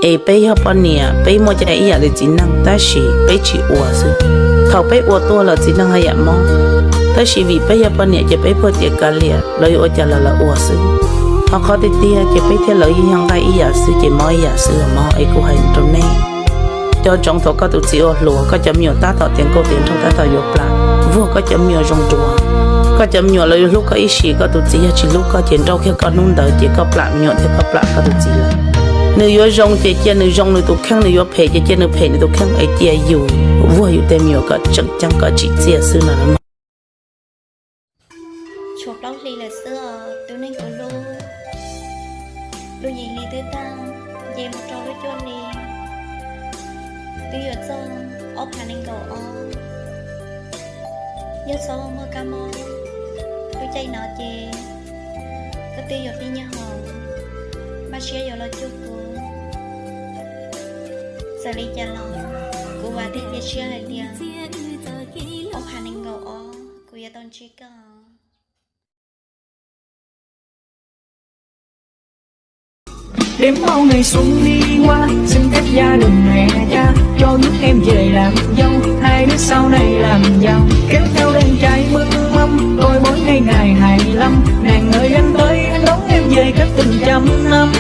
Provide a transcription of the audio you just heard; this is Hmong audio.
Es peb yog poj niam, peb muaj cai ib yam li txiv neej, tab sis peb tsis ua xwb. Thaum peb ua tuaj los txiv neej haj yam mob, tab sis vim peb yog poj niam ces peb puag tias kav liam, lawv yuav ua cas los lawv ua xwb. Ho qhov tiag tiag ces peb thiab lawv yeej yog nqaij ib yam xwb ces mob ib yam xwb os mog. Es kuv hais rau nej, cov tsoov thaum koj tus txiv ua hluas, koj cov me nyuam tab tom tiav nkauj tiav nraug tab tom yuav plam, vuag koj cov me nyuam zoo dua. Koj cov me nyuam lawv yuav hlub koj ib sim, koj tus txiv yog tsis hlub koj ces nrauj kiag koj hnub ntawd ces koj plam me nyuam thiab koj plam koj tus txiv lawm. Nws yuav zoo ces cia nws zoo nws tus kheej, nws yuav phem ces cia nws phem nws tus kheej, es cia yus vuag yus tej me nyuam kom tseem ceeb kom tsim txiaj xwb no. Tshuav plaub hlis lawm xwb os, tus neeg kuv hlub. Lub yim hli twb tag, nce mus rau lub cuaj hli, twb yuav txog ob phav nees nkaum ob. Yog txhob muaj kab mob, lub caij no ces koj twb yuav pib nyob hauv, npaj siab yuav los cuag kuv. Txawm li cas los kuv vam thiab cia siab hais tias ob phav nees nkaum ob kuv yuav tau ntsib koj. Đêm hôm nay xuân đi qua, xin phép gia đình mẹ cha, cho những em về làm dâu, hai đứa sau này làm giàu, kéo theo đàn trai mưa mâm, coi bói ngày ngày hài lòng, nàng ơi anh tới, anh đón em về cất tình trăm năm.